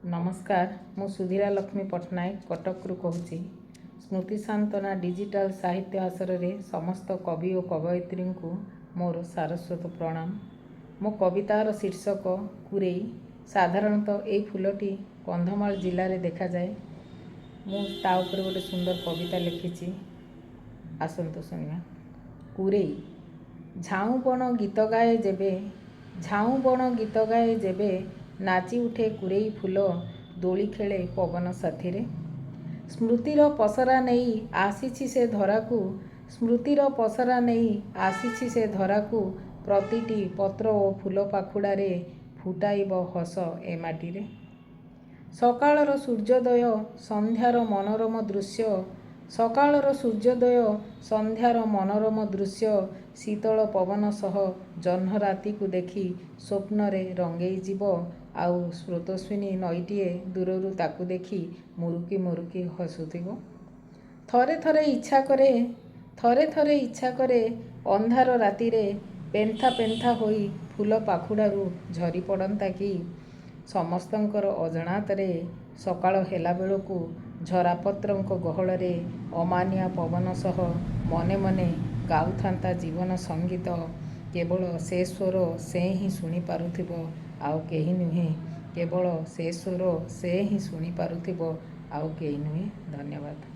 ନମସ୍କାର, ମୁଁ ସୁଧୀରା ଲକ୍ଷ୍ମୀ ପଟ୍ଟନାୟକ କଟକରୁ କହୁଛି। ସ୍ମୃତି ସାନ୍ତ୍ୱନା ଡିଜିଟାଲ ସାହିତ୍ୟ ଆସରରେ ସମସ୍ତ କବି ଓ କବୟିତ୍ରୀଙ୍କୁ ମୋର ସାରସ୍ୱତ ପ୍ରଣାମ। ମୋ କବିତାର ଶୀର୍ଷକ କୁରେଇ। ସାଧାରଣତଃ ଏଇ ଫୁଲଟି କନ୍ଧମାଳ ଜିଲ୍ଲାରେ ଦେଖାଯାଏ। ମୁଁ ତା ଉପରେ ଗୋଟେ ସୁନ୍ଦର କବିତା ଲେଖିଛି, ଆସନ୍ତୁ ଶୁଣିବା। କୁରେଇ। ଝାଉଁ ବଣ ଗୀତ ଗାଏ ଯେବେ, ଝାଉଁ ବଣ ଗୀତ ଗାଏ ଯେବେ, ନାଚି ଉଠେ କୁରେଇ ଫୁଲ, ଦୋଳି ଖେଳେ ପବନ ସାଥିରେ। ସ୍ମୃତିର ପସରା ନେଇ ଆସିଛି ସେ ଧରାକୁ, ସ୍ମୃତିର ପସରା ନେଇ ଆସିଛି ସେ ଧରାକୁ, ପ୍ରତିଟି ପତ୍ର ଓ ଫୁଲ ପାଖୁଡ଼ାରେ ଫୁଟାଇବ ହସ ଏ ମାଟିରେ। ସକାଳର ସୂର୍ଯ୍ୟୋଦୟ ସନ୍ଧ୍ୟାର ମନୋରମ ଦୃଶ୍ୟ, ସକାଳର ସୂର୍ଯ୍ୟୋଦୟ ସନ୍ଧ୍ୟାର ମନୋରମ ଦୃଶ୍ୟ, ଶୀତଳ ପବନ ସହ ଜହ୍ନରାତିକୁ ଦେଖି ସ୍ୱପ୍ନରେ ରଙ୍ଗେଇ ଯିବ, ଆଉ ସ୍ରୋତସ୍ୱିନୀ ନଈଟିଏ ଦୂରରୁ ତାକୁ ଦେଖି ମୁରୁକି ମୁରୁକି ହସୁଥିବ। ଥରେ ଥରେ ଇଚ୍ଛା କରେ, ଥରେ ଥରେ ଇଚ୍ଛା କରେ, ଅନ୍ଧାର ରାତିରେ ପେନ୍ଥା ପେନ୍ଥା ହୋଇ ଫୁଲ ପାଖୁଡ଼ାରୁ ଝରି ପଡ଼ନ୍ତା କି ସମସ୍ତଙ୍କର ଅଜଣାତରେ। ସକାଳ ହେଲା ବେଳକୁ ଝରାପତ୍ରଙ୍କ ଗହଳରେ ଅମାନିଆ ପବନ ସହ ମନେ ମନେ ଗାଉଥାନ୍ତା ଜୀବନ ସଙ୍ଗୀତ। କେବଳ ସେ ସ୍ୱର ସେ ହିଁ ଶୁଣିପାରୁଥିବ, ଆଉ କେହି ନୁହେଁ। କେବଳ ସେ ସ୍ୱର ସେ ହିଁ ଶୁଣିପାରୁଥିବ, ଆଉ କେହି ନୁହେଁ। ଧନ୍ୟବାଦ।